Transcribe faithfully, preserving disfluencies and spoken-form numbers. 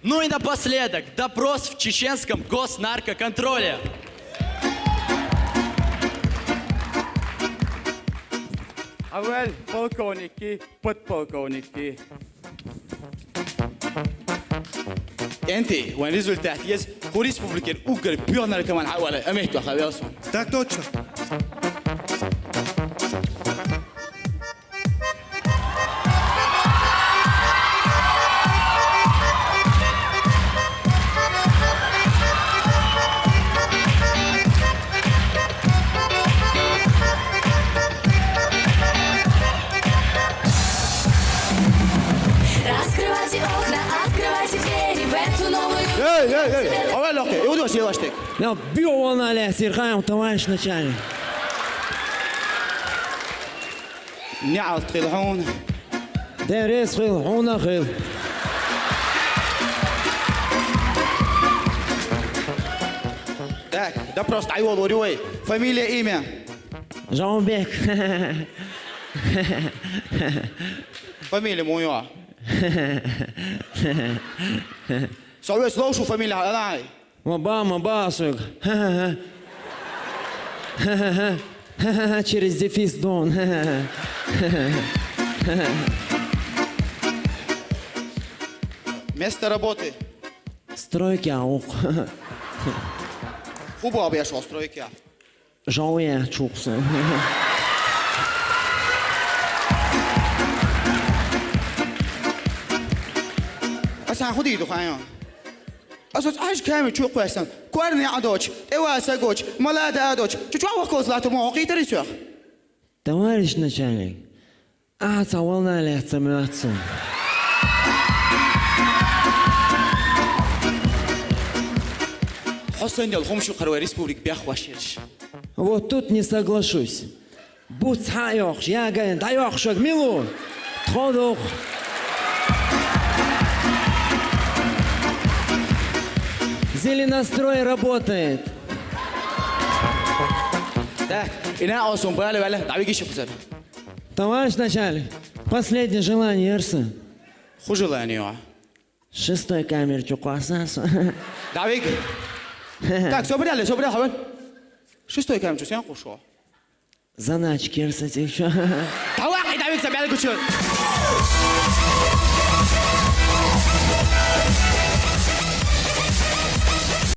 Ну и напоследок, допрос в чеченском госнаркоконтроле. Авал полковникки, подполковникки. ТӀенти, вайн результат еза, кху республикера уггар боьха наркоман хьаоалар, Амет ваха велсон. Так точно. Раскрывайте окна, открывайте двери в эту новую... Эй, эй, эй, авал лохе, и удо силаштек. Нел био волна ле, сирхаем, товарищ начальник. НеӀалт хила хьуна. Деррес хила, хьуна хила. Так, допрос дӀайолавир вай. Фамилия, имя? Жамбек. Фамилия муй ю? Со вес лов шу фамилия хьалай. Ма ба, ма ба соьга. Ха-ха-ха. Ха-ха-ха. Ха-ха-ха. Через дефис Дон. Ха-ха-ха. Место работы? Стройка, ух. ХӀун боху беш ву стройка? Жовъя чухса. Аса хӀун дийр ду, хьан ю? Аса оцу Ӏаьржа камера чу кхоьссина, корни Ӏа доцуш, тӀе ван са гоцуш, мала да а доцуш, чу чохь вахкалц латтар ма хьо кхийтарий соьх? Товарищ начальник, ахьа цхьа волна лаьцна моьтту суна. Хьо санна йолу хӀума шу кхара вай республика бехваш ерш. Вот тут не соглашусь. Буц хьа а йоккхуш, ягайна дӀайоккхуш верг мила ву? Тхо ду-кх. Зеленострой работает. Так, и на осум бала вала, дӀавиги шу кхузара. Товарищ начальник, последнее желание яра сан. ХӀун желание ю? Шестой камера чу кхосса со. ДӀавига. Так, собрали, собрали, хьаван. Шестой камера чу сен кхуьссу? Заначка яра сан цигахь. Давай, дӀавига сан белгачу.